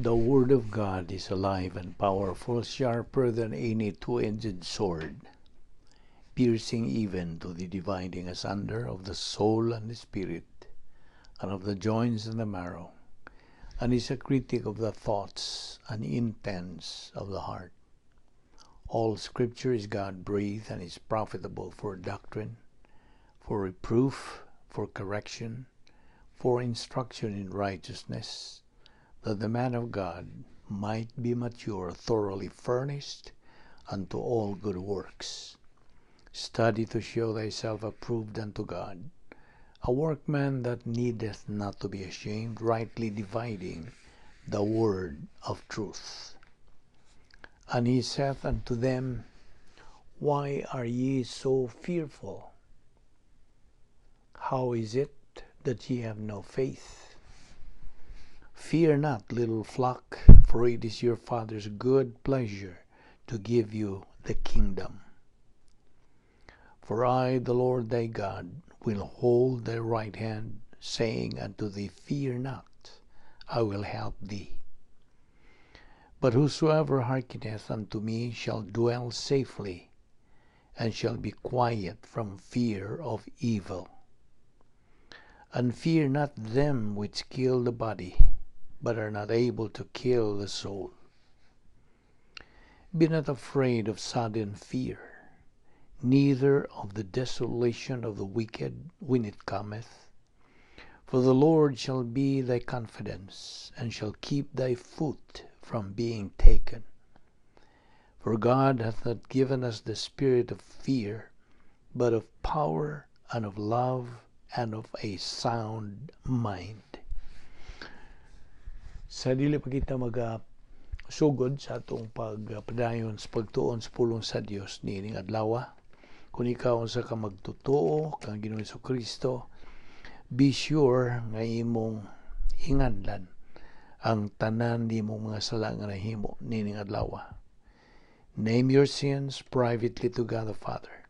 The Word of God is alive and powerful, sharper than any two-edged sword, piercing even to the dividing asunder of the soul and the spirit, and of the joints and the marrow, and is a critic of the thoughts and intents of the heart. All Scripture is God-breathed and is profitable for doctrine, for reproof, for correction, for instruction in righteousness, that the man of God might be mature, thoroughly furnished unto all good works. Study to show thyself approved unto God, a workman that needeth not to be ashamed, rightly dividing the word of truth. And he saith unto them, Why are ye so fearful? How is it that ye have no faith? Fear not, little flock, for it is your Father's good pleasure to give you the kingdom. For I, the Lord thy God, will hold thy right hand, saying unto thee, Fear not, I will help thee. But whosoever hearkeneth unto me shall dwell safely, and shall be quiet from fear of evil. And fear not them which kill the body, but are not able to kill the soul. Be not afraid of sudden fear, neither of the desolation of the wicked when it cometh. For the Lord shall be thy confidence, and shall keep thy foot from being taken. For God hath not given us the spirit of fear, but of power and of love and of a sound mind. Sa dili pa kita magasugod sa atong pagpadayon sa pagtuon sa pulong sa Dios niining adlaw, kung ikaw unsa ka magtotoo kang Ginoong Kristo, be sure nga imong hinganlan ang tanan nimong mga sala nga nahimo niining adlaw. Name your sins privately to God the Father.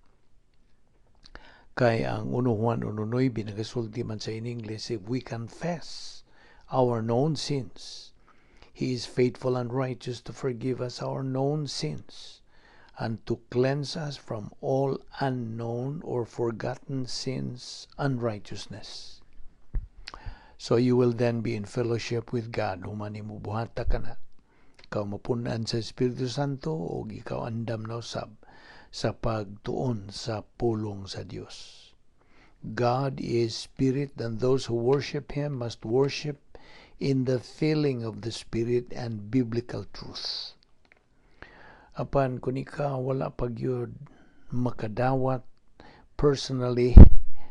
Kay ang 1 Juan 1:9 nagasulti man sa in English, if we confess our known sins, He is faithful and righteous to forgive us our known sins and to cleanse us from all unknown or forgotten sins and unrighteousness. So you will then be in fellowship with God. Human nimo buhata kana, ikaw mapun-an sa Espiritu Santo o ikaw andam na usab sa pagtuon sa pulong sa Dios. God is spirit, and those who worship Him must worship in the filling of the Spirit and biblical truth. Apan kung ikaw wala pa gyud makadawat personally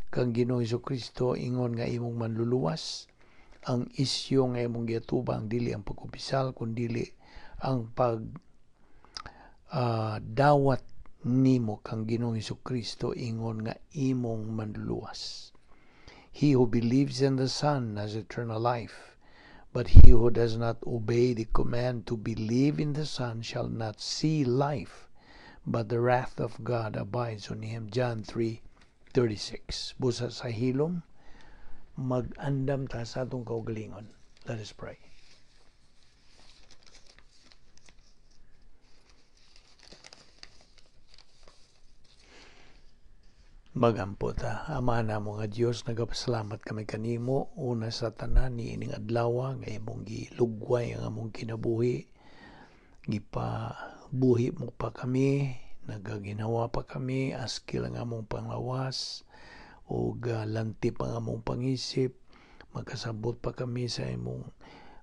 kang Ginoong Kristo ingon nga imong manluluwas, ang isyu nga imong giatubang dili ang pagkumpisal kundili ang pag dawat nimo kang Ginoong Kristo ingon nga imong manluluwas. He who believes in the Son has eternal life, but he who does not obey the command to believe in the Son shall not see life, but the wrath of God abides on him. John 3:36. Busa sa hilom, mag-andam ta sa atong kaugalingon. Let us pray. Magampo ta. Ama namo nga Dios, nagapasalamat kami kanimo una sa tanan niining adlaw nga imong gilugway ang among kinabuhi. Gipabuhi mo pa kami, nagaginawa pa kami, askil ang among panglawas ug lanti pa ang among pangisip, makasabot pa kami sa imong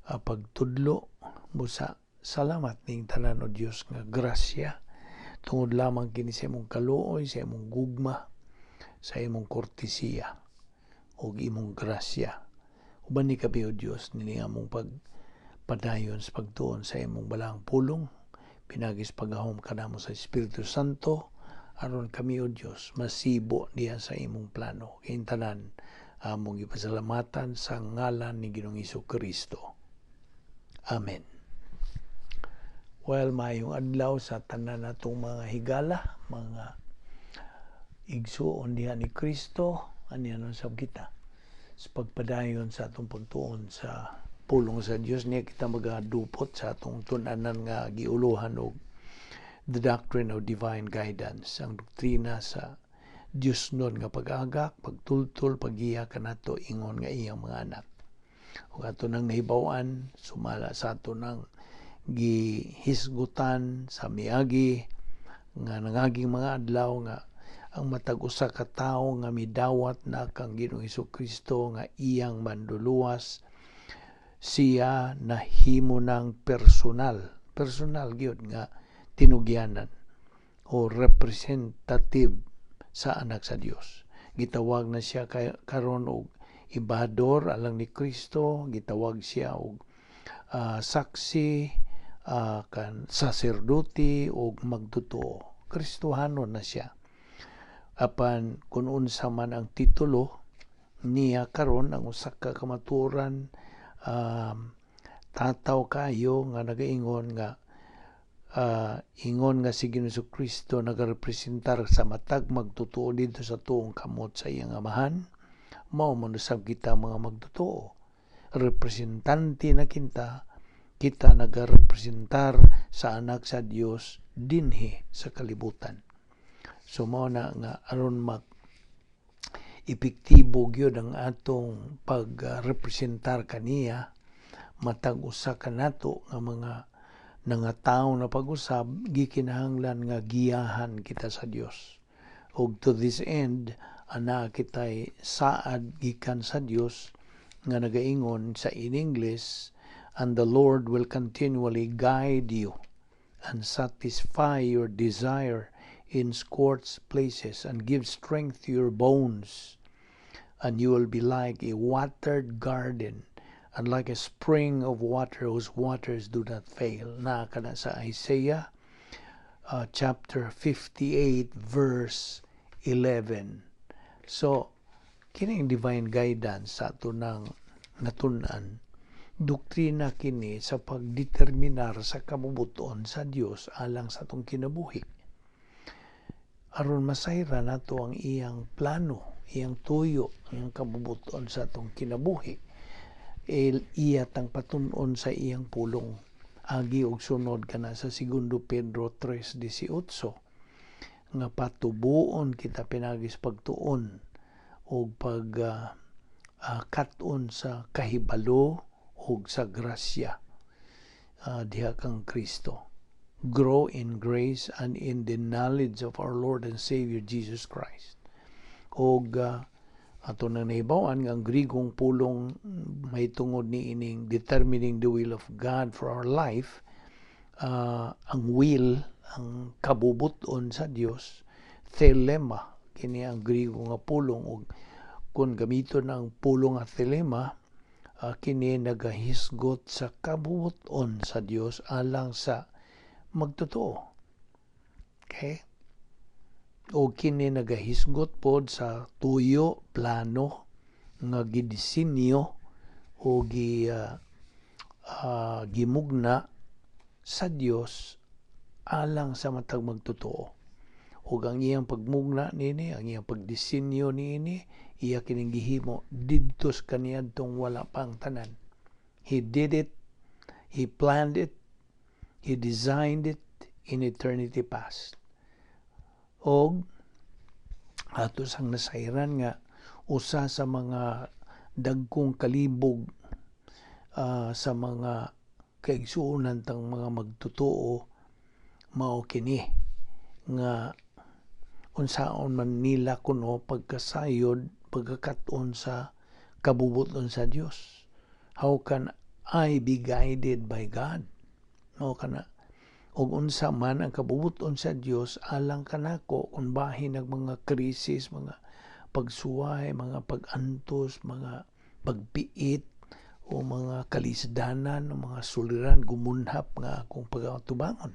pagtudlo. Busa salamat ning tanan o Dios nga grasya tungod lamang kini sa imong kaluoy, sa imong gugma, sa imong kortesiya ug imong grasya. Uban ni kami o Dios niini among pagpadayon sa pagtuon sa imong balaang pulong, pinagis paghahom kanamo sa Espiritu Santo aron kami o Dios masibo diha sa imong plano. Kayong tanan among gipasalamatan sa ngalan ni Ginoong Kristo. Amen. Well, maayong adlaw sa tanan natong mga higala, mga igsuon diha ni Kristo, aniya nun sab kita sa pagpadayon sa atong pagtuon sa pulong sa Dios. Niya kita magadupot sa atong tun-anan nga giuluhan og the doctrine of divine guidance, ang doktrina sa Dios nun nga pag-agak, pagtultol, paggiya kanato ingon nga iyang mga anak. Ug ato nang nahibaw-an sumala sa ato nang gihisgutan sa miagi nga nangaging mga adlaw nga ang matag usa ka tawo nga midawat na kang Ginoong Kristo nga iyang manduluwas, siya nahimo ng personal, personal gyud nga tinugyanan o representative sa anak sa Dios. Gitawag na siya karon og embahador alang ni Kristo, gitawag siya og saksi, kan saserdote og magtotoo. Kristohanon na siya. Apan kung unsa man ang titulo niya karon, ang usa ka kamatuoran tataw kayo nga nagaingon nga ingon nga si Ginoong Kristo nagarepresentar sa matag magtotoo didto sa tuong kamot sa iyang Amahan, mao man usab kita mga magtotoo. Representante na kita, kita nagarepresentar sa anak sa Dios dinhi sa kalibutan. So mao na nga aron mag epektibo gyud ang atong pagrepresentar kaniya, matag usa kanato nga mga nangatawo na pag-usab, gikinahanglan nga giyahan kita sa Dios. Ug to this end, ana kitay saad gikan sa Dios nga nagaingon sa in English, "And the Lord will continually guide you and satisfy your desire in scorched places and give strength to your bones, and you will be like a watered garden and like a spring of water whose waters do not fail." Na kana sa Isaiah chapter 58 verse 11. So kining divine guidance sa ato nang natun-an, doktrina kini sa pagdeterminar sa kabubuton sa Dios alang sa atong kinabuhi aron masayra nato ang iyang plano, iyang tuyo, iyang kabubuton sa atong kinabuhi. El iya tang patun-on sa iyang pulong agi og sunod kana sa Segundo Pedro 3:18 nga patubuon kita pinaagi sa pagtuon og pag kat-on sa kahibalo ug sa grasya diha kang Kristo. Grow in grace and in the knowledge of our Lord and Savior Jesus Christ. Og ato nang nahibaw-an nga ang Grigong pulong may tungod ni ining determining the will of God for our life, ang will, ang kabubuton sa Dios, thelema kini ang Grigo nga pulong. Og kung gamiton ang pulong nga thelema, kini nagahisgot sa kabubuton sa Dios alang sa magtotoo, okay? O kini nagahisgot pod sa tuyo, plano nga gidisenyo o gi gimugna sa Dios alang sa matag magtotoo. Ug ang iyang pagmugna niini, ang iyang pagdisenyo niini, iya kining gihimo didto sa kaniadtong wala pa ang tanan. He did it, he planned it, he designed it in eternity past. Og ato sang nasayran nga usa sa mga dagkong kalibog sa mga kaigsuonan tang mga magtotoo mao kini nga unsaon man nila kuno pagkasayod, pagkakat-on sa kabubuton sa Dios. How can I be guided by God? No kana ug unsa man ang kabubuton sa Dios alang kanako kung bahin ang mga krisis, mga pagsuway, mga pag-antos, mga pagpiit o mga kalisdanan o mga suliran, gumunhap nga akong pagatubangon?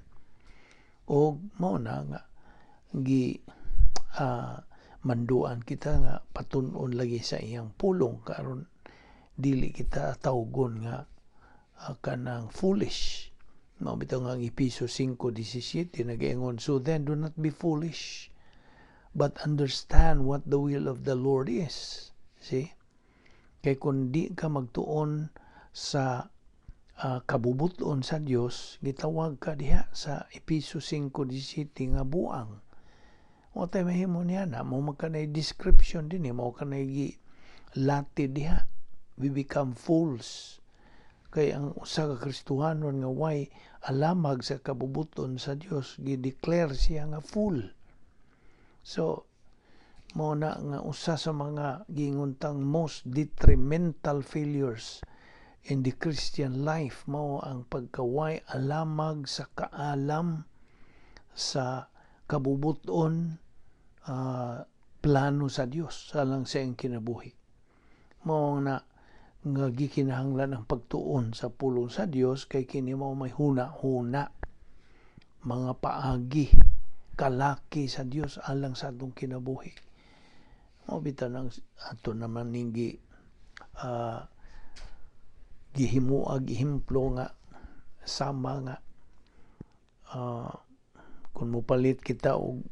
Og mao na nga gi manduan kita nga patun-on lagi sa iyang pulong karon dili kita tawgon nga kanang foolish. Mao bitaw nga ang Epeso 5:17 nagaingon, "So then, do not be foolish, but understand what the will of the Lord is." See? Kay kung di ka magtuon sa kabubuton sa Dios, gitawag ka diha sa Epeso 5:17 nga buang. Wa tay mahimo niya na mao man kanay description din, mao kanay gi lati diha. We become fools kay ang usa ka Kristohanon nga way alamag sa kabubuton sa Dios, gi-declare siya nga fool. So mao na nga usa sa mga giingon tang most detrimental failures in the Christian life mao ang pagkaway alamag sa kaalam sa kabubuton, plano sa Dios alang sa iyang kinabuhi. Mao na nga gikinahanglan ang pagtuon sa pulong sa Dios kay kini mao may huna-huna, mga paagi, kalaki sa Dios alang sa atong kinabuhi. Mao bitaw nang ato naman ning gihimuag ehemplo nga sama nga kung mopalit kita og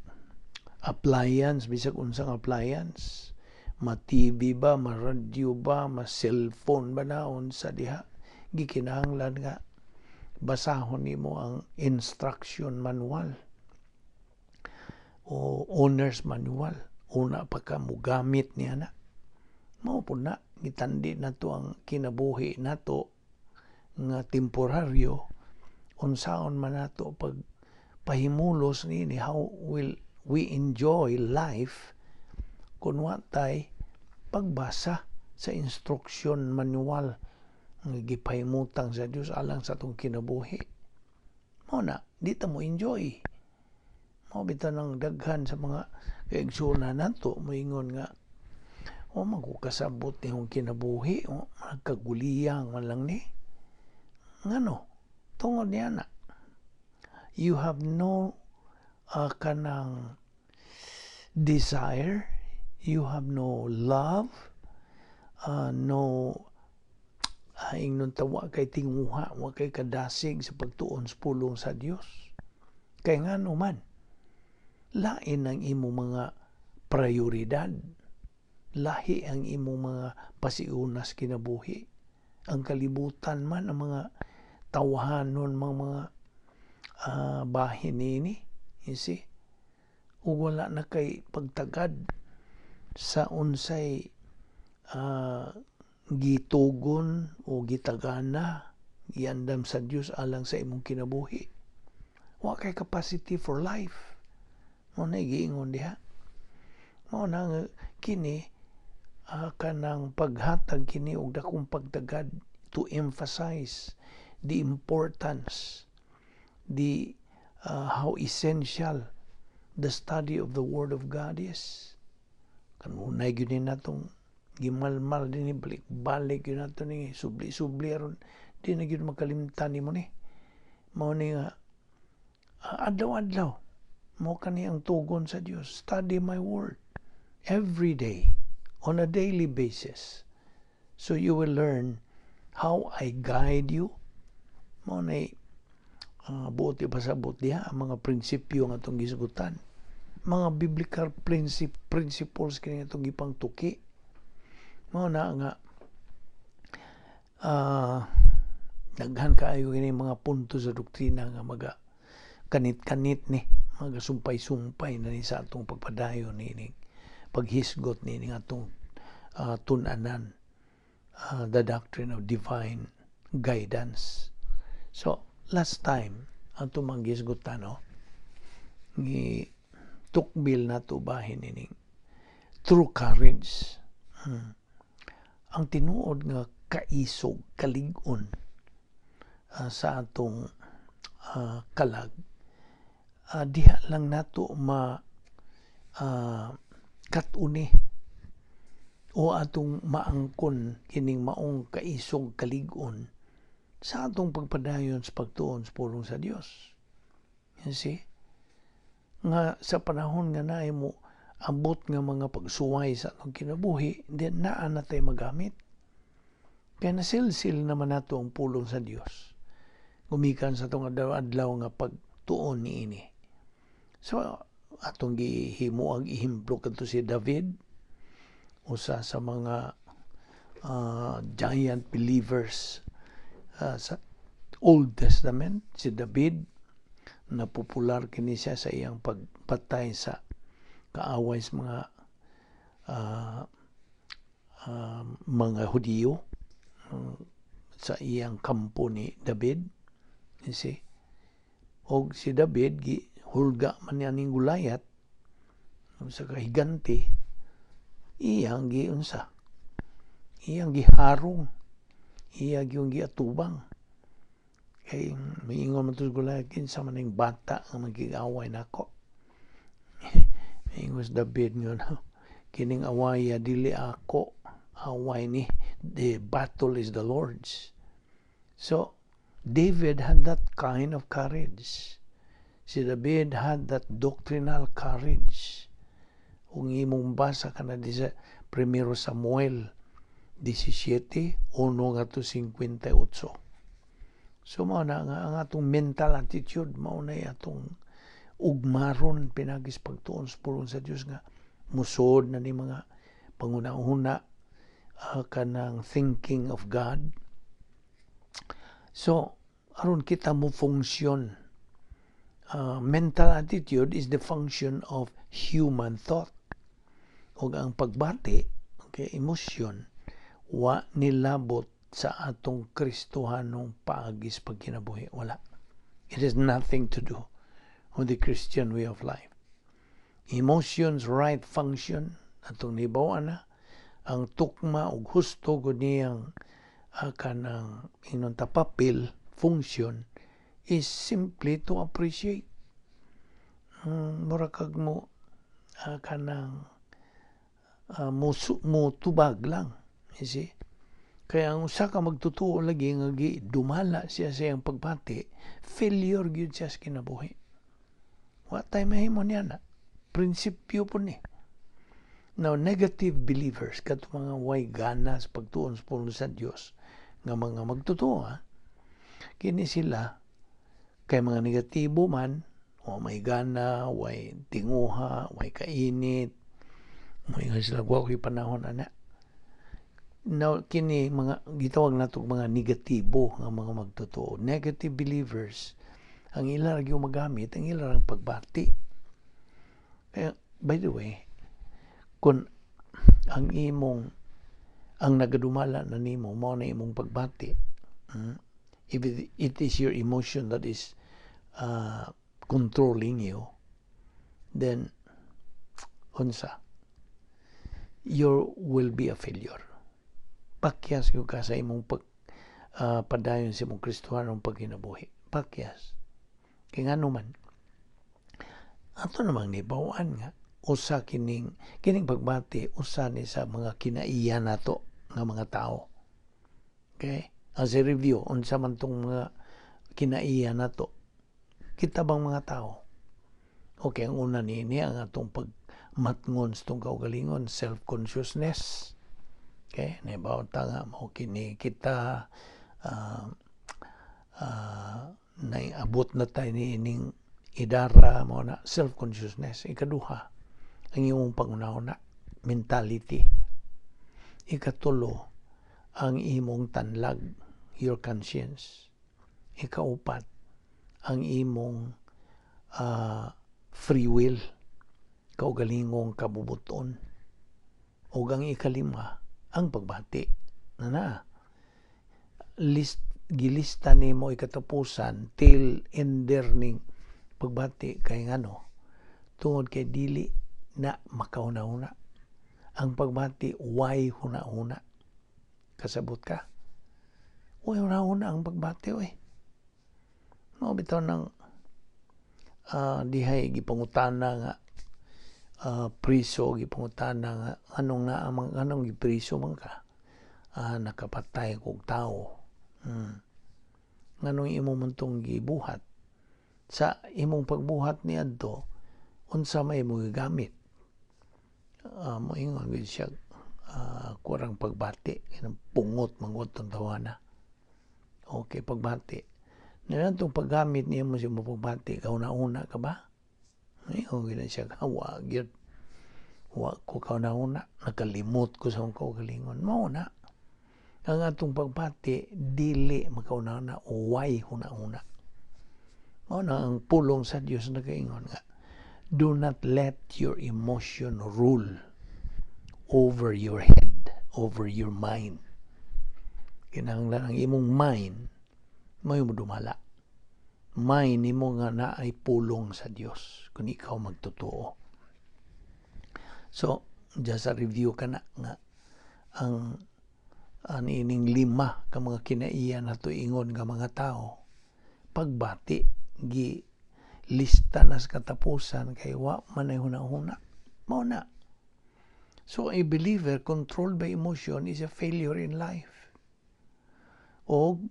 appliance, bisag unsang appliance, ma TV ba, ma radyo ba, ma cellphone ba na, unsa diha, gikinahanglan nga basahon nimo ang instruction manual o owner's manual una pa ka mogamit niya na. Mao pud na gitandi nato ang kinabuhi nato nga temporaryo, unsaon man nato pag pahimulos niini, how will we enjoy life kung wa tay pagbasa sa instruction manual nga gipahimutang sa Dios alang sa atong kinabuhi? Mao na di ta mo enjoy. Mao bitaw nang daghan sa mga kaigsuonan nato moingon nga, "O man ko kasabot nihong kinabuhi, o nagkaguliyang man lang ni." Ngano? Tungod niya na you have no kanang desire, you have no love, no ingnon ta wa kay tinguha, wa kay kadasig sa pagtuon sa pulong sa Dios. Kay ngano man, lain ang imong mga prioridad, lahi ang imong mga pasiunas kinabuhi. Ang kalibutan man, ang mga tawahanon, mga bahin niini, you see? Ug wala na kay pagtagad sa unsay gitugon o gitagana, giandam sa Dios alang sa imong kinabuhi. Wa kay capacity for life. Mao na giingon diha. Mao na nga kini kanang paghatag kini og dakong pagtagad to emphasize the importance, the how essential the study of the Word of God is. Kanunay gyud ni natong gimalmal din, balik-balik gyud nato ni subli-subli aron di na gyud makalimtan nimo ni. Mao ni nga adlaw-adlaw mo kani ang tugon sa Dios: "Study my word every day on a daily basis so you will learn how I guide you." Mao na buot ipasabot diha ang mga prinsipyo nga atong gisgutan, mga biblical principles kini atong gipangtuki. Mao na nga daghan kaayo kini mga punto sa doktrina nga maga kanit-kanit ni, mga sumpay-sumpay na ni sa atong pagpadayon ni paghisgot ni atong tun-anan, the doctrine of divine guidance. So last time atong manggisgutan, no, ngi tukbil nato bahin ining true courage. Ang tinuod nga kaisog, kalig-on sa atong kalag, diha lang nato ma kat-uni o atong maangkon kining maong kaisog, kalig-on sa atong pagpadayon sa pagtuon sa pulong sa Dios. You see? Nga sa panahon nga naay mo abot nga mga pagsuway sa atong kinabuhi, then naa na tay magamit. Kaya nasilsil naman nato ang pulong sa Dios gumikan sa atong adlaw-adlaw nga pagtuon niini. So atong gihimo ang ehemplo kadto si David, usa sa mga giant believers. Sa Old Testament, si David na popular kini siya sa iyang pagpatay sa kaaway sa mga Hudiyo sa iyang kampo ni David. You see? Og si David gi hulga man niya ning Goliath sa kahigante, iyang giunsa, iyang giharong, iya gyung giatubang, kay miingon man to si Goliath, "Kinsa man ning bata nga magigaway nako?" Miingon si David nga, "Kining awaya dili ako away ni, the battle is the Lord's." So David had that kind of courage. Si David had that doctrinal courage. Kung imong basa ka na di sa Primero Samuel 17, 1 ngadto 58. So mao na nga ang atong mental attitude, mao na atong ugmaron pinagis pagtuon sa pulong sa Dios nga musod na ni mga panguna-una, kanang thinking of God. So aron kita mo function, mental attitude is the function of human thought. Ug ang pagbati, okay, emosyon, wa nilabot sa atong Kristohanong paagis pagkinabuhi. Wala. It has nothing to do with the Christian way of life. Emotions' right function, atong nibaw na, ang tukma ug husto gud niyang kanang inon ta papel, function, is simply to appreciate. Mura kag mo kanang mo, mo tubag lang. You see? Kaya ang usa ka magtutuo lagi nga dumala siya sa iyang pagbati, failure gyud siya sa kinabuhi. Wa tay mahimo niya na. Prinsipyo po ni. Now, negative believers, kato mga way gana sa pagtuon sa pulong sa Dios, nga mga magtotoo, ha? Kini sila, kay mga negatibo man, wa may gana, way tinguha, way kainit, may nga sila, "Wa ko'y panahon ana." Now, kini mga gitawag nato mga negatibo nga mga magtotoo. Negative believers, ang ila ra gyud magamit, ang ila rang pagbati. Kaya, by the way, kung ang imong ang nagadumala na nimo mao na imong pagbati, if it is your emotion that is controlling you, then unsa, you will be a failure. Pakyas gyud ka sa imong pag padayon sa imong Kristohanong pagkinabuhi. Pakyas. Kay ngano man, ato namang nibaw-an nga usa kining pagbati, usa ni sa mga kinaiya nato nga mga tao. Okay? As a review, unsa man tong mga kinaiya nato? Kita bang mga tao? Okay, ang una niini ang atong pagmatngon sa atong kaugalingon, self-consciousness. Okay, nahibaw ta nga mao kini kita, naabot na tayo ni ining idara, mao na self-consciousness. Ikaduha, ang imong pangunahuna, mentality. Ikatulo, ang imong tanlag, your conscience. Ikaupat, ang imong free will, kaugalingong kabubuton. Ug ang ikalima, ang pagbati. Na na. List, gilista nimo ikatapusan, tail ender ning pagbati, kay ngano? Tungod kay dili na makahuna-huna. Ang pagbati way huna-huna. Kasabot ka? Way huna-huna ang pagbati oy. Mao bitaw nang dihay gipangutana nga priso, gipangutana nga anong naa man, anong gipriso man ka? "Nakapatay kog tawo." "Nganong imo man tong gibuhat? Sa imong pagbuhat niadto, unsa may imong gigamit?" Moingon gyud siya, "Kurang pagbati." Kanang pungot manggod tong tawana. Okay, pagbati. Niadtong paggamit niya mo sa imong pagbati, kahuna-huna ka ba? Moingon gyud siya, "Wa gyud. Wa ko kahuna-huna. Nakalimot ko sa akong kaugalingon." Mao na. Ang atong pagbati dili makauna-una, way huna-huna. Mao na ang pulong sa Dios nagaingon nga do not let your emotion rule over your head, over your mind. Kinahanglan ang imong mind mao mo dumala. Mind nimo nga naay pulong sa Dios kung ikaw magtotoo. So, just a review kana nga ang ani ining lima ka mga kinaiya nato ingon nga mga tao, pagbati gi lista na sa katapusan kay wa man ay huna-huna. Mao na. So a believer controlled by emotion is a failure in life. O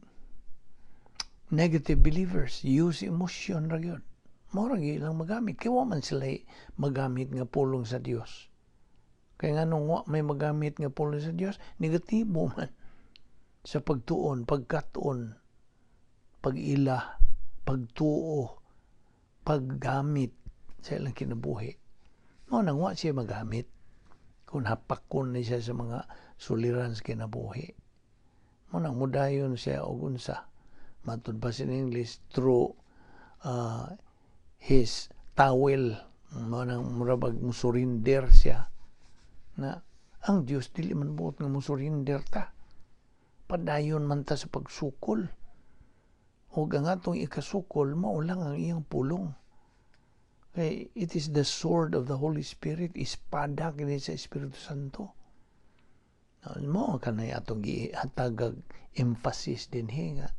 negative believers use emotion ra gyud. Mao ra gyud ilang magamit kay wa man sila magamit nga pulong sa Dios. Kay nganong wa may magamit nga pulong sa Dios, negatibo man sa pagtuon, pagkat-on, pag-ila, pagtuo, paggamit sa ilang kinabuhi. Mao nang wa siya magamit kung hapakon ni siya sa mga suliran sa kinabuhi. Mao nang mudayon siya og unsa matud pa sa English through his towel. Mao nang mura bag musurrender siya na ang Dios dili man buot nga musurrender ta. Padayon man ta sa pagsukol. Ug ang atong ikasukol mao lang ang iyang pulong. Kay it is the sword of the Holy Spirit, espada kini sa Espiritu Santo. Mao kanay atong gihatagag emphasis dinhi nga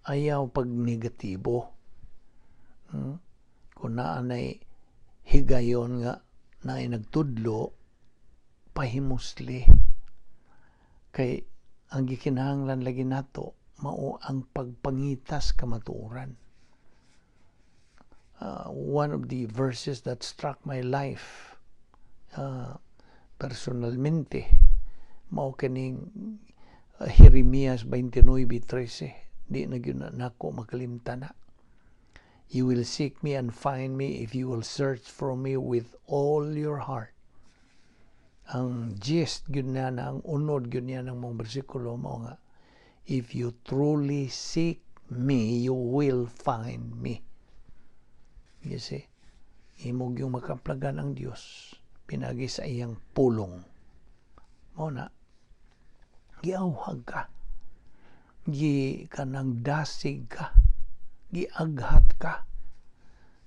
ayaw pag negatibo. Kung naa nay higayon nga naay nagtudlo, pahimusli. Kay ang gikinahanglan lagi nato mao ang pagpangitas kamatuoran. One of the verses that struck my life personalmente mao kining Jeremias 29:13. Di na gyud na nako makalimtan na. "You will seek me and find me if you will search for me with all your heart." Ang gist gyud na, ang unod gyud niya ng mga bersikulo mao nga if you truly seek me, you will find me. You see, imo gyung makaplagan ang Dios pinagi sa iyang pulong. Mao na giawhag ka, gi kanang dasig ka, giaghat ka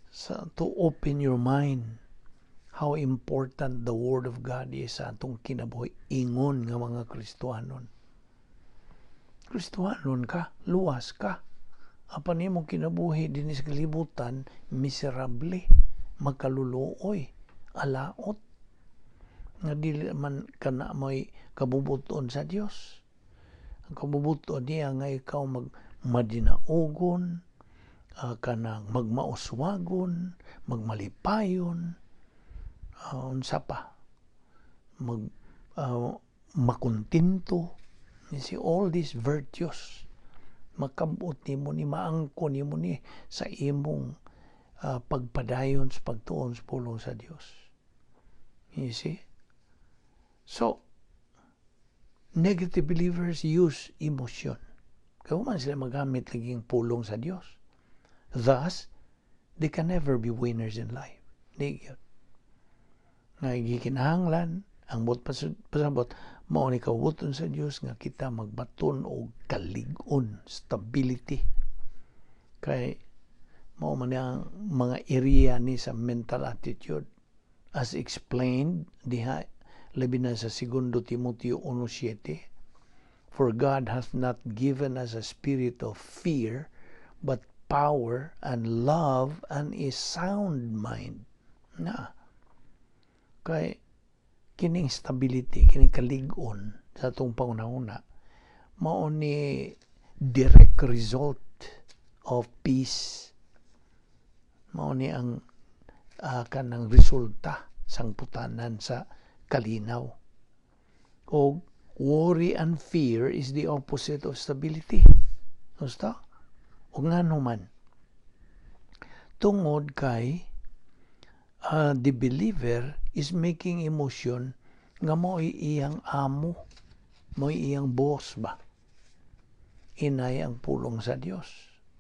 sa to open your mind how important the Word of God is sa atong kinabuhi ingon nga mga Kristohanon. Kristohanon ka, luwas ka. Apan imong kinabuhi dinhi sa kalibutan miserable, makaluluoy, alaot nga dili man kana mo'y kabubuton sa Dios. Ang kabubuton niya nga ikaw mag madinaugon, kanang magmauswagon, magmalipayon, unsa pa, mag makontento. You see, all these virtues makabot nimo ni, maangko nimo ni sa imong pagpadayon sa pagtuon sa pulong sa Dios. You see? So, negative believers use emotion. Kaya man sila magamit laging pulong sa Dios. Thus, they can never be winners in life. Di gyud. Nga gikinahanglan ang buot pasabot mao ni kabubuton sa Dios nga kita magbaton og kalig-on, stability. Kay mao man ang mga area ni sa mental attitude as explained diha labi na sa 2 Timoteo 1:7, "For God hath not given us a spirit of fear, but power and love and a sound mind." Na kay kining stability, kining kalig-on sa atong panghuna-huna mao ni direct result of peace. Mao ni ang kanang resulta sangputanan sa kalinaw. Og worry and fear is the opposite of stability. Gusto? O ngano man? Tungod kay the believer is making emotion nga mao'y iyang amo. Mo'y iyang boss ba? Inay ang pulong sa Dios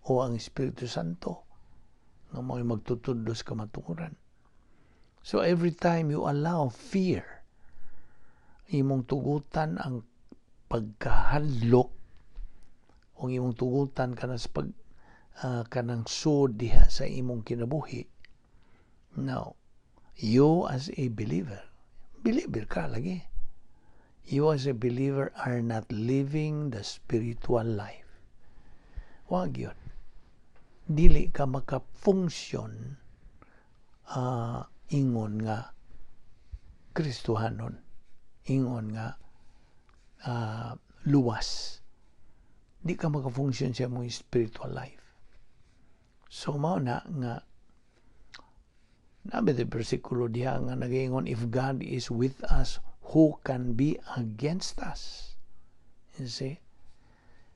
o ang Espiritu Santo nga mo'y magtutudlo sa kamatuoran. So every time you allow fear, imong tugutan ang pagkahadlok o imong tugutan kana sa pag kanang sud diha sa imong kinabuhi. Now, you as a believer, believer ka lagi. You as a believer are not living the spiritual life. Wa gyud. Dili ka makafunksyon ingon nga Kristohanon, ingon nga luwas. Di ka makafunksyon sa imong spiritual life. So mao na nga nabi the bersikulo diha nga nagaingon, "If God is with us, who can be against us?" You see?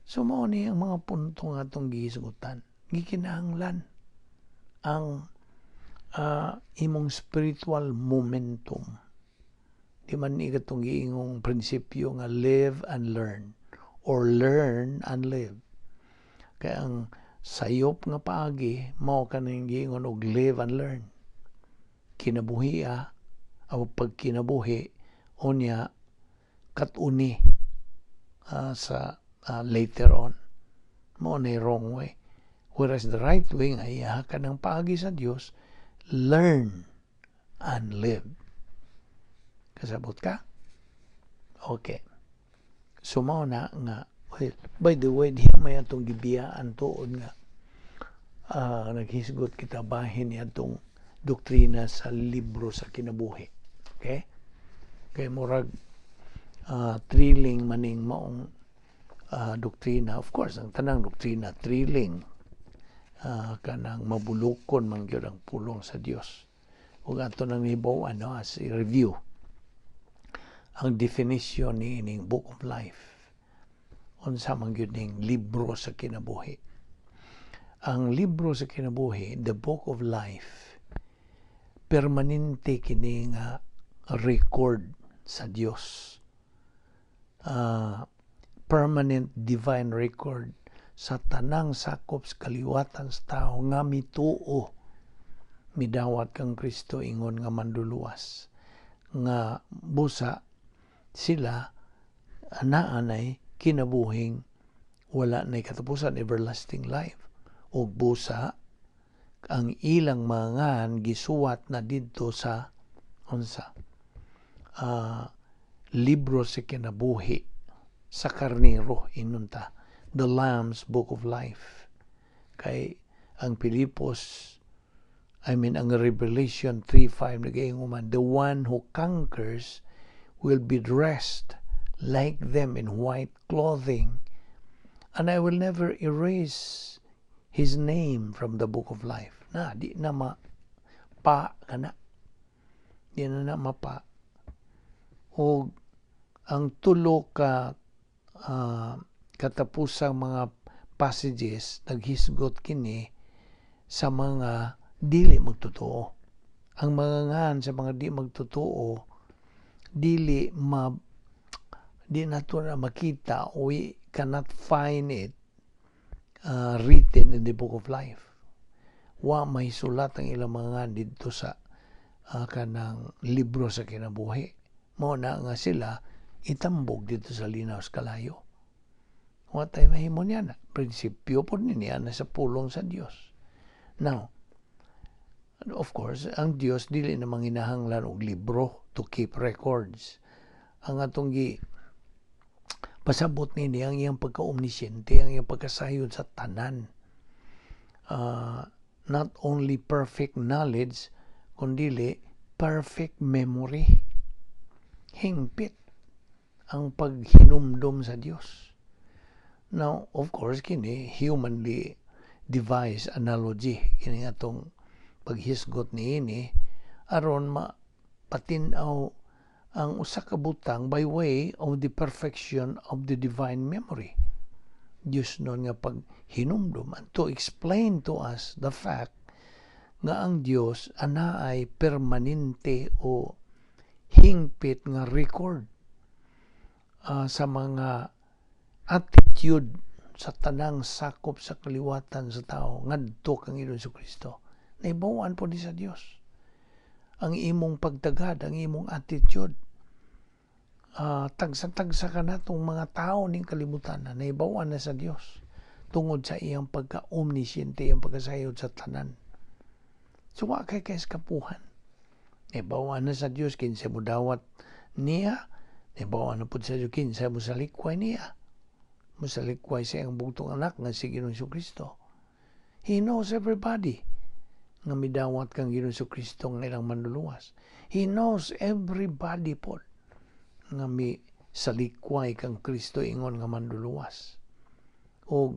So mao ni ang mga punto nga atong gihisgutan. Gikinahanglan ang imong spiritual momentum. Di man ni katong giingong prinsipyo nga live and learn or learn and live. Kaya ang sayop nga paagi mao kaning giingon og live and learn. Kinabuhi o pagkinabuhi, unya katuni sa later on. Mao na wrong way. Whereas the right way nga iya ka ng paagi sa Dios, learn and live. Kasabot ka? Okay. So mao na nga, well, by the way, diha may atong gibiyaan tuod nga naghisgot kita bahin ni atong doktrina sa libro sa kinabuhi. Okay? Kay murag thrilling maning maong doktrina. Of course, ang tanang doktrina thrilling. Kanang mabulukon man gyud ang pulong sa Dios. Ug ato nang hibaw ano as a review ang definition ni ining Book of Life. Unsa man gyud ning libro sa kinabuhi? Ang libro sa kinabuhi, the Book of Life, permanente kini nga record sa Dios. Permanent divine record sa tanang sakop sa kaliwatan sa tao nga mituo, midawat kang Kristo ingon nga manduluwas, nga busa sila naanay kinabuhing wala nay katapusan, everlasting life, ug busa ang ilang mga gisuwat na didto sa unsa, libro sa kinabuhi sa karnero inunta, the Lamb's Book of Life. Kay ang Pilipos, I mean, ang Revelation 3:5 nagaingon man, "The one who conquers will be dressed like them in white clothing, and I will never erase his name from the book of life." Na di na ma pa kana, di na na mapa. O ang tulo ka katapusang mga passages naghisgot kini sa mga dili magtotoo. Ang mga ngan sa mga di magtotoo, dili ma di nato na makita, we cannot find it written in the Book of Life. Wa may sulat ang ilang mga ngan didto sa kanang libro sa kinabuhi. Mao na nga sila itambog dito sa linaw sa kalayo. Wa tay mahimo niya na. Prinsipyo po niya na sa pulong sa Dios. Now, of course, ang Dios dili na manginahanglan og libro to keep records. Ang atong gi pasabot nini ang iyang pagka-omnisciente, ang iyang pagkasayod sa tanan. Not only perfect knowledge, kundili perfect memory. Hingpit ang paghinumdom sa Dios. Now, of course, kini humanly devised analogy kini atong paghisgot niini aron mapatin-aw ang usa ka butang by way of the perfection of the divine memory. Diyos nun nga paghinumdum and to explain to us the fact nga ang Dios anaay permanente o hingpit nga record. Sa mga attitude sa tanang sakop sa kaliwatan sa tao ngadto kang Ginoong Kristo, nahibaw-an pod ni sa Dios ang imong pagtagad, ang imong attitude, tagsa-tagsa ka natong mga tao ning kalibutan na nahibaw-an na sa Dios tungod sa iyang pagka-omnisciente, iyang pagkasayod sa tanan. So wa kay kaeskapuhan. Nahibaw-an na sa Dios kinsa mo dawat niya, nahibaw-an na pud sa Dios kinsa mo salikway niya. Mosalikway sa iyang bugtong anak nga si Ginoong Kristo. He knows everybody nga midawat kang Ginoong Kristo nga ilang manluluwas. He knows everybody pod nga mi salikway kang Kristo ingon nga manluluwas. O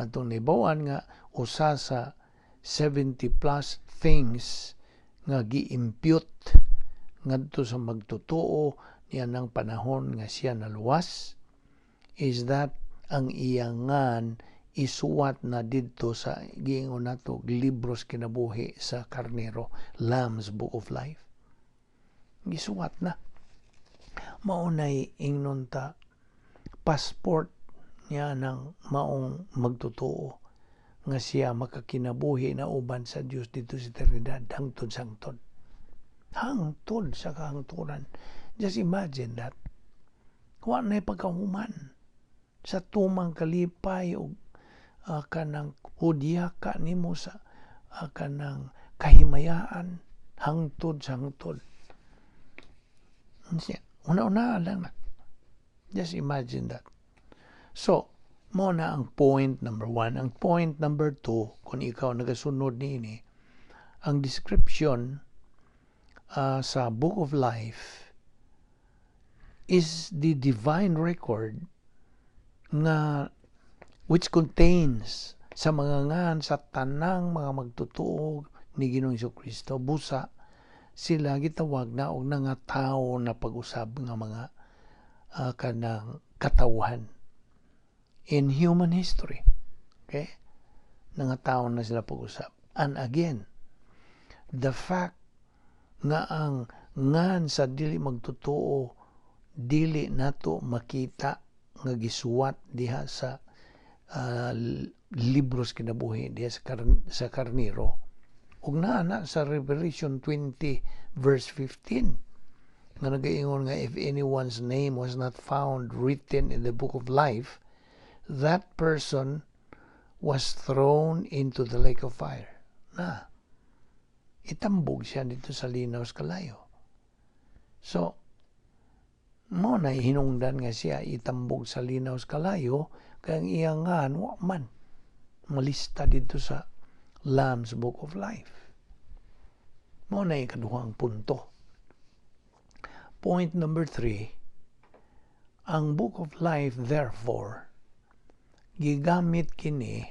atong nahibaw-an nga usa sa 70 plus things nga gi-impute ngadto sa magtotoo niya ng panahon nga siya naluwas is that ang iyangan isuwat na didto sa giingon nato libros kinabuhi sa Karnero, Lamb's Book of Life. Gisuwat na. Maunay ingnon ta passport niya ng maong magtotoo nga siya makakinabuhi na uban sa Dios dito sa eternidad hangtod sa hangtod. Hangtod sa kahangturan. Just imagine that. Wa na pagkahuman sa tumang kalipay o kanang hudyaka nimo sa kanang kahimayaan hangtod sa hangtod. Una-una lang na. Just imagine that. So, mao na ang point number one. Ang point number two, kung ikaw nagasunod niini, ang description sa Book of Life is the divine record nga which contains sa mga ngan sa tanang mga magtotoo ni Ginoong Kristo. Busa sila gitawag na og nga tao na pag-usab nga mga kanang katawhan in human history. Okay? Nga tao na sila pag-usab. And again, the fact nga ang ngan sa dili magtotoo dili nato makita nga gisuwat diha sa libros kinabuhi diha sa Karnero ug naa na sa Revelation 20 verse 15 nga nagaingon nga if anyone's name was not found written in the book of life, that person was thrown into the lake of fire na itambog siya dito sa linaw sa kalayo. So mao na hinungdan nga siya itambog sa linaw sa kalayo kay ang iyang ngan wa man malista dito sa Lamb's Book of Life. Mao na ikaduhang punto. Point number three, ang Book of Life, therefore, gigamit kini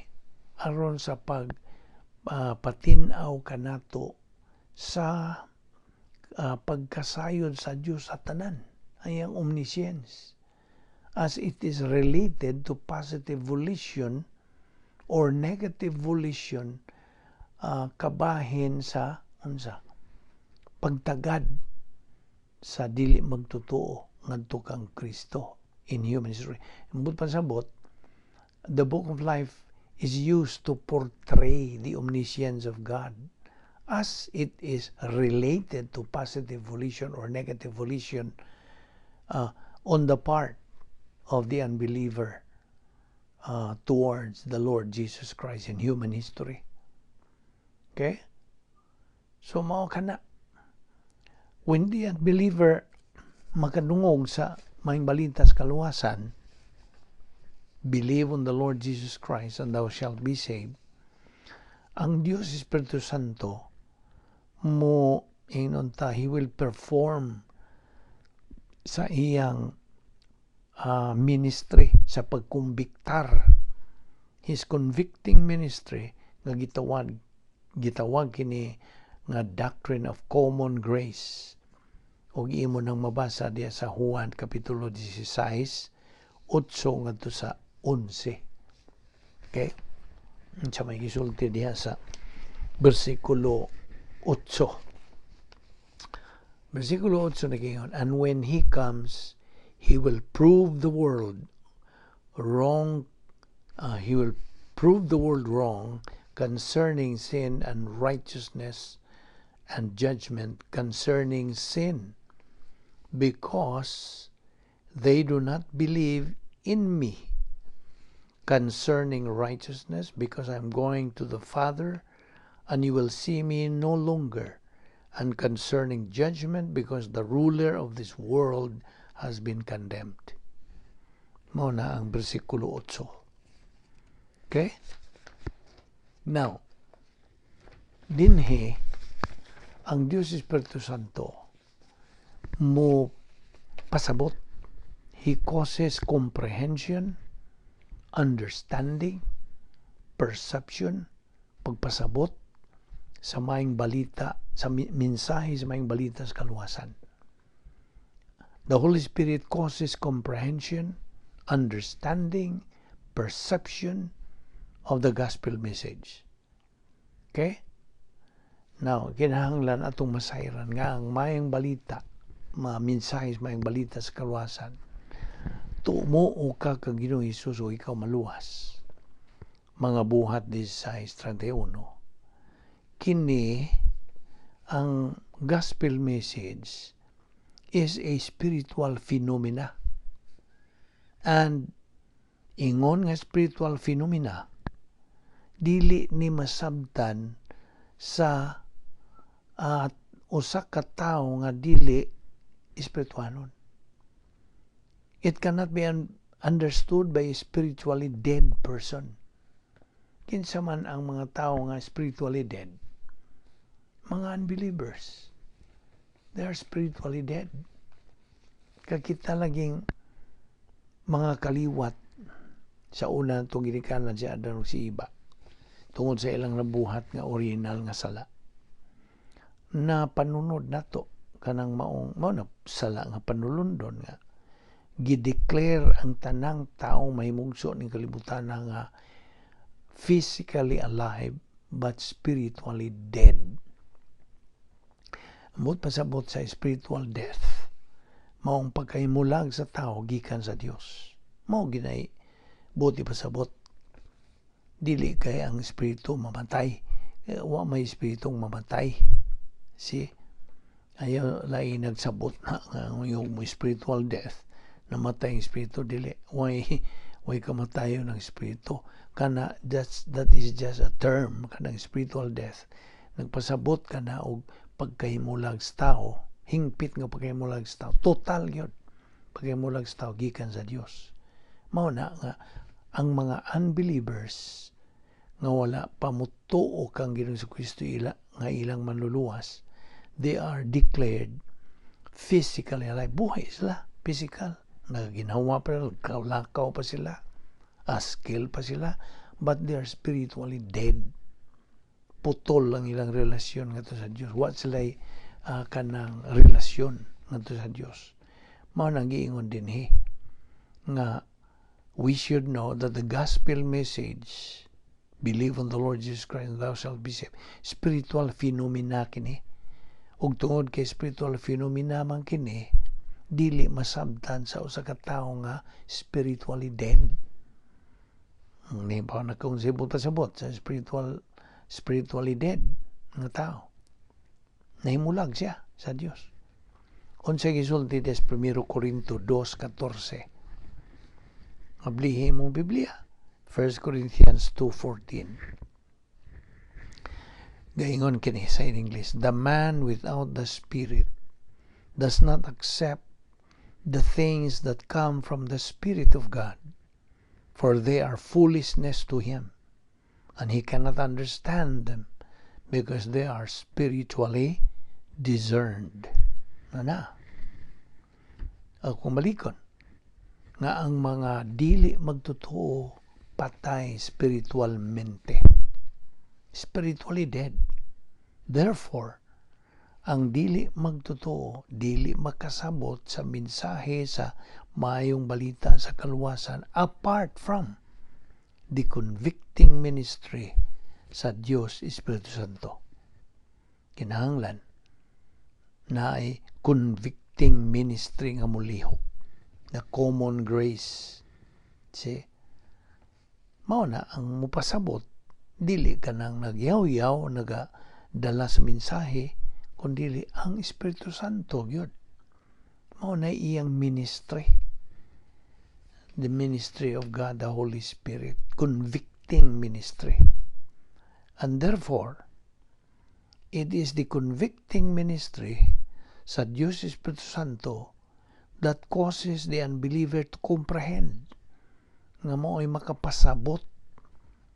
aron sa pag patin-aw kanato sa pagkasayod sa Dios sa tanan, ay ang omniscience as it is related to positive volition or negative volition, kabahin sa unsa pagtagad sa dili magtotoo ngadto kang Kristo in human history. Ambot pasabot, the Book of Life is used to portray the omniscience of God as it is related to positive volition or negative volition on the part of the unbeliever towards the Lord Jesus Christ in human history. Okay? So mao kana. When the unbeliever makadungog sa maayong balita sa kaluwasan, "Believe on the Lord Jesus Christ and thou shalt be saved," ang Dios Espiritu Santo mo ingnon ta He will perform sa iyang ministry sa pagkumbiktar, his convicting ministry nga gitawag kini nga doctrine of common grace ug imo nang mabasa diya sa Juan kapitulo 16 8 ngadto sa 11. Okay, unsa may gisulti diha sa bersikulo 8? Bersikulo 8 nagaingon, "And when He comes, He will prove the world wrong. He will prove the world wrong concerning sin and righteousness and judgment. Concerning sin, because they do not believe in me. Concerning righteousness, because I'm going to the Father, and you will see me no longer. And concerning judgment, because the ruler of this world has been condemned. Mao na ang bersikulo 8. Okay? Now, dinhi ang Diyos Espiritu Santo mo pasabot. He causes comprehension, understanding, perception, pagpasabot sa maayong balita, sa mensahe sa maayong balita sa kaluwasan. The Holy Spirit causes comprehension, understanding, perception of the gospel message. Okay? Now, kinahanglan atong masayran nga ang maayong balita, mga mensahe sa maayong balita sa kaluwasan, tumuo ka kang Ginoong Hesus o ikaw maluwas. Mga Buhat 16:31. Kini ang gospel message is a spiritual phenomena. And ingon nga spiritual phenomena, dili ni masabtan sa usa ka tawo nga dili espirituanon. It cannot be understood by a spiritually dead person. Kinsa man ang mga tao nga spiritually dead? Mga unbelievers. They are spiritually dead. Kakita laging mga kaliwat sa una itong ginikanan, si Adan ug si Eva, tungod sa ilang nabuhat nga original nga sala na panunod nato kanang maong mao na sala nga panulundon nga gideclare ang tanang taong mahimugso ning kalibutan nga physically alive but spiritually dead. Amot pasabot sa spiritual death, maong pagkahimulag sa tao gikan sa Dios. Mao ginay buot ipasabot. Dili kay ang espiritu mamatay. Eh, wa may espiritong mamatay. See? Ayaw lain nagsabot na nga yung spiritual death, namatay ang espiritu. Dili, way kamatayon ng espiritu. Kana that is just a term, kanang spiritual death. Nagpasabot ka na og pagkahimulag sa tao, hingpit nga pagkahimulag sa tao, total gyud pagkahimulag sa tao gikan sa Dios. Mao na nga ang mga unbelievers nga wala pa motuo kang Ginoong Kristo ila nga ilang manluluwas, they are declared physically alive. Buhay sila, physical. Nagaginhawa pa, lakaw pa sila, askil pa sila, but they are spiritually dead. Putol ang ilang relasyon ngadto sa Dios. Wa sila kanang relasyon ngadto sa Dios. Mao nang giingon dinhi nga we should know that the gospel message, believe on the Lord Jesus Christ and thou shalt be saved, spiritual phenomena kini. Ug tungod kay spiritual phenomena man kini, dili masabtan sa usa ka tawo nga spiritually dead. Ni ba nakonsibot pasabot sa spiritually dead nga tao? Nahimulag siya sa Dios. Unsa gisulti des 1 Corinto 2:14? Ablihi mong Biblia. 1 Corinthians 2:14. Gaingon kini sa in English, "The man without the Spirit does not accept the things that come from the Spirit of God, for they are foolishness to him, and he cannot understand them because they are spiritually discerned." Na na. Ako malikon nga ang mga dili magtotoo patay spiritualmente, spiritually dead. Therefore, ang dili magtotoo, dili makasabot sa mensahe sa maayong balita sa kaluwasan apart from the convicting ministry sa Dios Espiritu Santo. Kinahanglan na ay convicting ministry nga mulihok The common grace. See? Mao na ang mupasabot, dili kanang nagyaw-yaw naga dala sa mensahe, kundi ang Espiritu Santo gyud. Mao na iyang ministry. The ministry of God the Holy Spirit, convicting ministry. And therefore, it is the convicting ministry sa Diyos Espiritu Santo that causes the unbeliever to comprehend nga mao'y makapasabot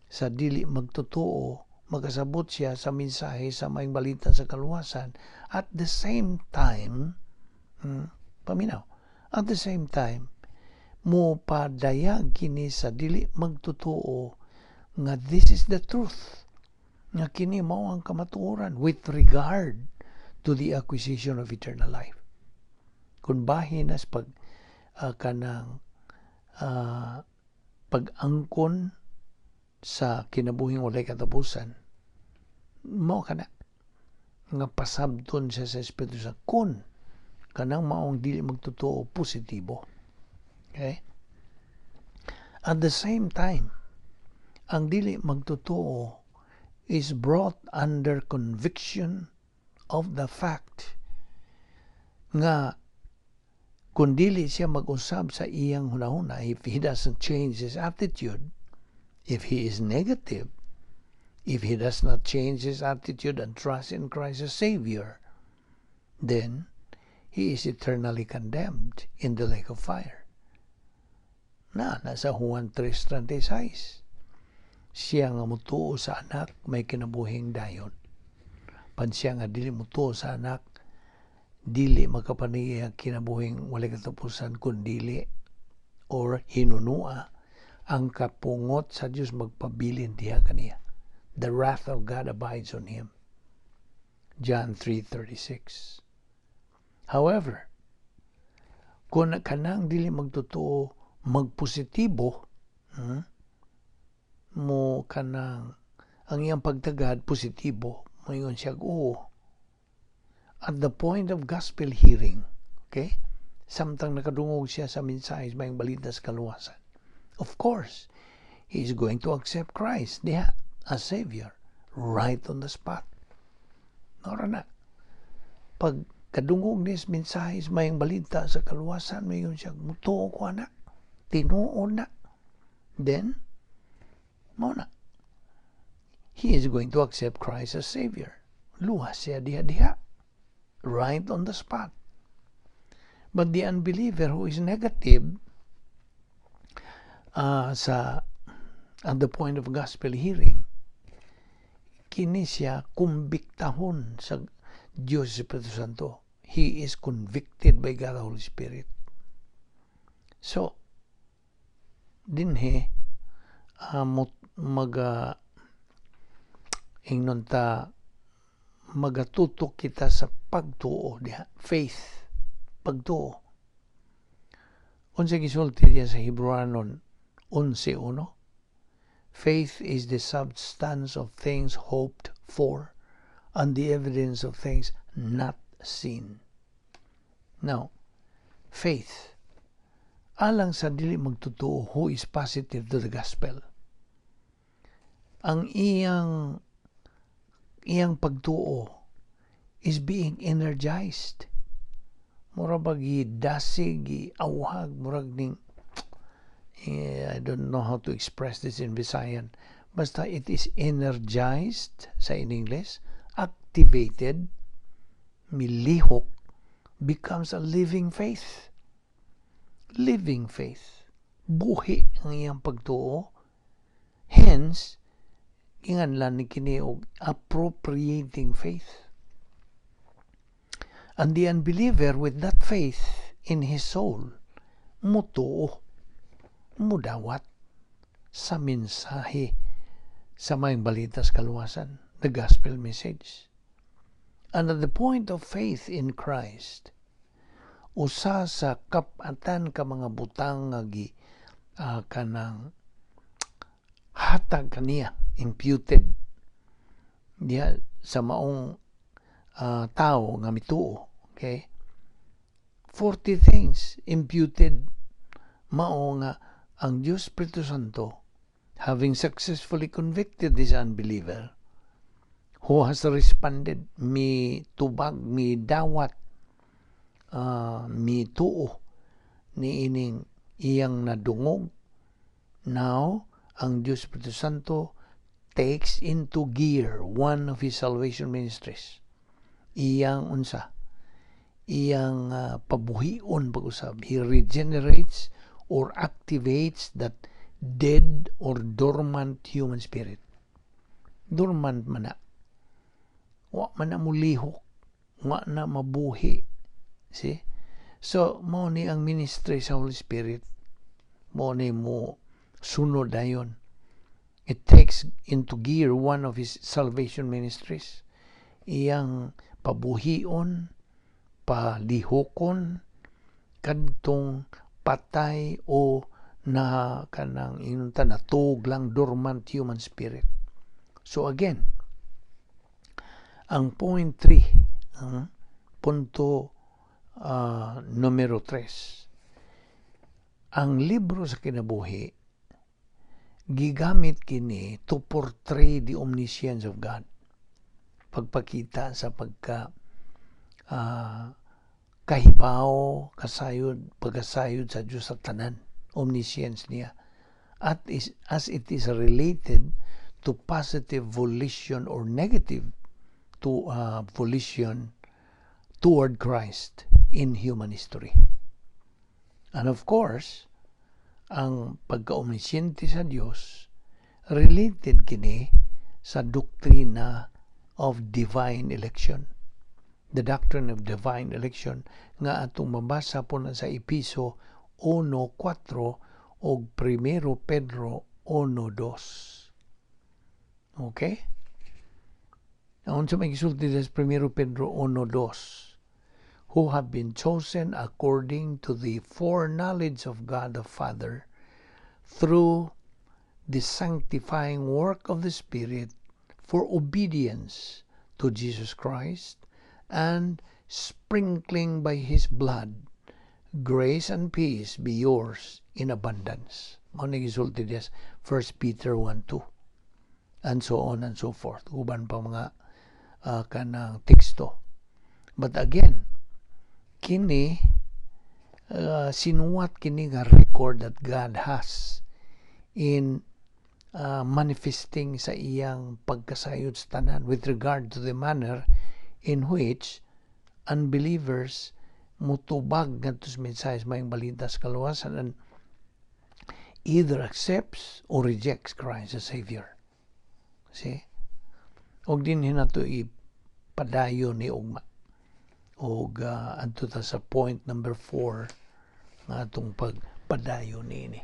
sa dili magtotoo, makasabot siya sa mensahe sa maayong balita sa kaluwasan. At the same time, paminaw, at the same time mo padayag kini sa dili magtotoo nga this is the truth, nga kini mao ang kamatuoran with regard to the acquisition of eternal life. Kung bahin as pag kanang pag-angkon sa kinabuhing walay katapusan, mao kana nga pasabton siya sa Espiritu sa kun kanang maong dili magtotoo positibo. Okay? At the same time, ang dili magtotoo is brought under conviction of the fact nga kung dili siya mag-usab sa iyang hunahuna, if he doesn't change his attitude, if he is negative, if he does not change his attitude and trust in Christ as Savior, then he is eternally condemned in the lake of fire. Na, nasa Juan 3:36. Siya nga mutuo sa Anak may kinabuhing dayon. Pan siya nga dili mutuo sa Anak, dili makapaniya kinabuhing walay katapusan, kun dili or hinunua ang kapungot sa Dios magpabilin diha kaniya. The wrath of God abides on him. John 3:36. However, kung kanang dili magtotoo magpositibo, mo kanang ang iyang pagtagad positibo, moingon siya, oo. At the point of gospel hearing, okay? Samtang nakadungog siya sa mensahe sa maayong balita sa kaluwasan. Of course, he is going to accept Christ diha as Savior right on the spot. Nora na. Pag kadungog niya sa mensahe sa maayong balita sa kaluwasan, moingon siya, "Mutuo ko ana. Tinuod na." Then, mao na. He is going to accept Christ as Savior. Luwas siya diha-diha. Right on the spot. But the unbeliever who is negative sa at the point of gospel hearing, kini siya kumbiktahon sa Diyos Espiritu Santo. He is convicted by God the Holy Spirit. So, dinhi mag ingnon ta magatutok kita sa pagtuo diha, faith, pagtuo. Unsa gisulti diya sa Hebrewanon 11:1? Faith is the substance of things hoped for and the evidence of things not seen. Now, faith alang sa dili magtotoo who is positive to the gospel, ang iyang pagtuo is being energized. Mura ba gidasig, giawhag, murag ning eh, I don't know how to express this in Visayan. Basta it is energized sa in English, activated, milihok, becomes a living faith. Living faith. Buhi ang iyang pagtuo. Hence, inganlan ni kini og appropriating faith. And the unbeliever with that faith in his soul, mutuo, mudawat sa mensahe sa maayong balita sa kaluwasan, the gospel message. And at the point of faith in Christ, usa sa kap-atan ka mga butang nga gi kanang hatag kaniya, imputed diha sa maong tao nga mituo, okay? 40 things imputed. Mao nga ang Diyos Espiritu Santo, having successfully convicted this unbeliever who has responded, mi tubag, mi dawat, mi tuo ni ining iyang nadungog. Now, ang Diyos Espiritu Santo takes into gear one of His salvation ministries. Iyang unsa? Iyang pabuhion pag-usab. He regenerates or activates that dead or dormant human spirit. Dormant man na. Wa man na mulihok. Wa na mabuhi. See? So, mao ni ang ministry sa Holy Spirit. Mao ni mo sunod dayon. It takes into gear one of His salvation ministries. Iyang pabuhion, palihokon, kadtong patay o na kanang inunta natug lang, dormant human spirit. So again, ang point 3, punto numero 3, ang libro sa kinabuhi gigamit kini to portray the omniscience of God. Pagpakita sa pagka kahibaw, kasayod, pagkasayod sa Diyos sa tanan, omniscience niya. As it is related to positive volition or negative to volition toward Christ in human history. And of course, ang pagka-omnisciente sa Dios related kini sa doktrina of divine election. The doctrine of divine election nga atong mabasa po na sa Episo 1.4 o 1 Pedro 1.2. Okay? Ang unsa may gisulti sa 1 Pedro 1.2? "Who have been chosen according to the foreknowledge of God the Father through the sanctifying work of the Spirit for obedience to Jesus Christ and sprinkling by His blood, grace and peace be yours in abundance." Mao ni gisulti diya 1 Peter 1:2 and so on and so forth. Uban pa mga kanang teksto. But again, kini sinuwat kini nga record that God has in manifesting sa iyang pagkasayod sa tanan with regard to the manner in which unbelievers mutubag ngadto sa mensahe sa Maayong Balita sa kaluwasan and either accepts or rejects Christ as Savior. See? Og dinhi nato ipadayon ni ugma. Og adto ta sa point number 4 nga atong pagpadayon niini.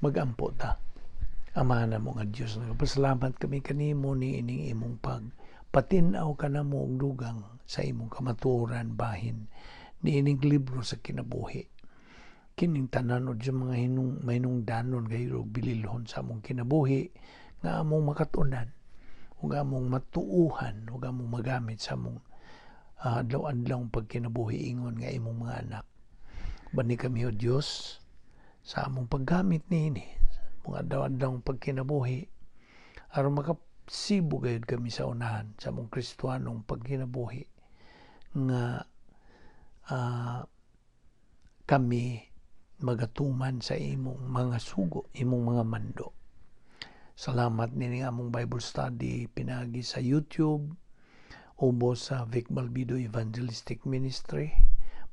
Magampo ta. Ama namo nga Dios, nagpasalamat kami kanimo ni ining imong pag patin-aw kanamo og dugang sa imong kamatuoran bahin niining libro sa kinabuhi. Kining tanan o Diyos, mga hinung, mahinungdanon kayo og bililhon sa among kinabuhi nga among makatunan ug among matuuhan ug among magamit sa among adlaw-adlaw pagkinabuhi ingon nga imong mga anak. Bani kami, o Dios, sa among paggamit niini mga adlaw-adlaw pagkinabuhi aron makasibo gayud kami sa unahan sa among Kristohanong pagkinabuhi nga kami magatuman sa imong mga sugo, imong mga mando. Salamat nini among Bible study pinagi sa YouTube ubos sa Vic Balbido Evangelistic Ministry.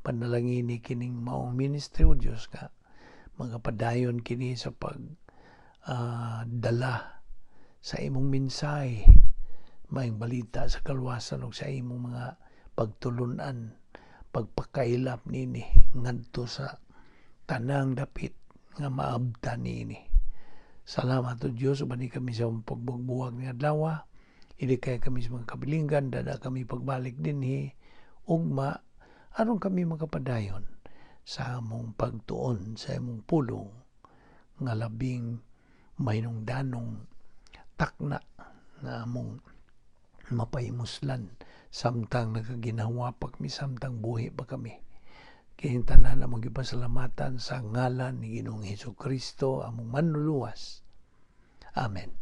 Panalangini kining maong ministry, o Dios, nga magapadayon kini sa pag dala sa imong mensahe, maayong balita sa kaluwasan ug sa imong mga pagtulunan, pagpakailap nini ngadto sa tanang dapit nga maabtan niini. Salamat, O Dios, uban kami sa pagbuwag ni adlaw. Ilikay kami sa mga kabilinggan, dada kami pagbalik dinhi ugma aron kami makapadayon sa among pagtuon sa imong pulong nga labing mahinungdanong takna na among mapahimuslan samtang nakaginhawa pa kami, samtang buhi pa kami. Kining tanan among gipasalamatan sa ngalan ni Ginoong Hesus Kristo, among Manluluwas. Amen.